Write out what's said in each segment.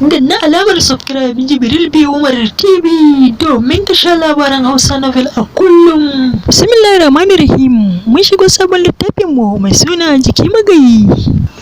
Danna alamar subscribe Jibril B Umar TV domin ka sha labaran Hausa Novel a kullum. Bismillahir Rahmanir Rahim. Mun shigo sabon littafin mu mai suna Jiki Magayi,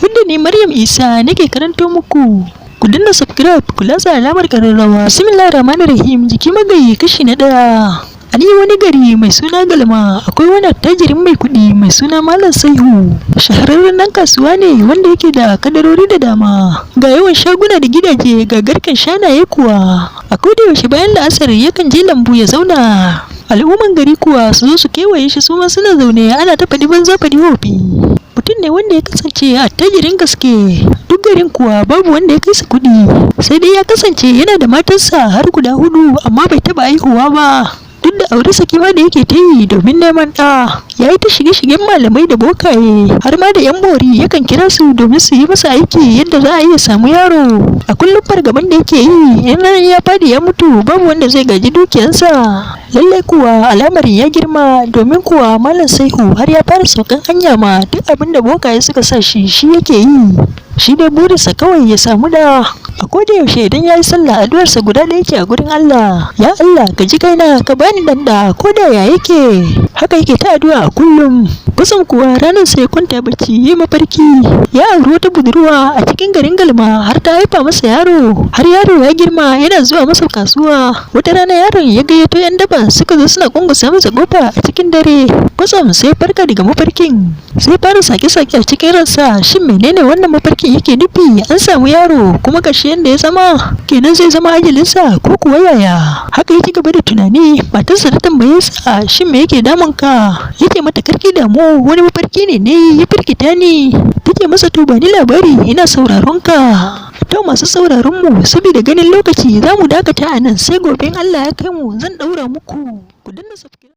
wanda ni Maryam Isa nake karanto muku. Ku danna subscribe, ku latsa alamar kararrawa. Bismillahir Rahmanir Rahim. Jiki Magayi, kashi na 1. A ni wani gari mai suna Galma, akwai wani attajirin mai kuɗi mai suna Malam Saihu. Shahararren ɗan kasuwa ne wanda yake da kadarori da dama. Ga yawan shaguna da gidaje, ga garken shanaye kuwa. A koda yaushe bayan la'asar yakan je lambu ya zauna. Al'umman gari kuwa su zo su kewaye shi, su ma suna zaune, ana ta faɗi banza faɗi wofi. Mutum ne wanda ya kasance attajirin gaske. Duk garin kuwa babu wanda ya kai sa kuɗi. Sai dai ya kasance yana da matansa har guda huɗu, amma bai taɓa haihuwa ba. Duk da aure saki ma da yake ta yi domin neman ɗa, ya yi ta shige-shigen malamai da bokaye, har ma da 'yan bori yakan kira su domin su yi masa aiki yadda za a iya samu yaro. A kullum fargaban da yake yi, in ranar ya fadi ya mutu, babu wanda zai gaji dukiyansa. Lallai kuwa al'amarin ya girma, domin kuwa Malam Saihu har ya fara saukan hanya ma. Duk abin da bokaye suka sa shi, shi yake yi. Shi dai burinsa kawai ya samu da. A koda yaushe idan ya yi sallah, addu'arsa guda ɗaya ce a gurin Allah: "Ya Allah, ka ji kaina, ka bani dan da, ko da ya yake." Haka yake ta addu'a a kullum. Kusan kuwa ranar sai ya kwanta bacci, yi mafarki ya auri wata budurwa a cikin garin Galma, har ta haifa masa yaro, har yaro ya girma, yana zuwa masa kasuwa. Wata rana yaron ya gayyato yan daba, suka zo suna kwankwasa masa kofa a cikin dare. Kwatsam sai farka daga mafarkin, sai fara sake-sake a cikin ransa: shin menene wannan mafarkin yake nufi? An samu yaro, kuma gashi yanda ya zama kenan, zai zama ajalinsa ko kuwa yaya? Haka ya ci gaba da tunani. Matarsa ta tambaye sa, "Shin me yake damun ka?" Yake mata, "Karki damu, wani mafarki ne ne ya firgita ni." Take masa, "To, bani labari, ina sauraron ka." To, masu sauraron mu, saboda ganin lokaci za mu dakata a nan, sai gobe in Allah ya kai mu zan daura muku. Ku danna subscribe.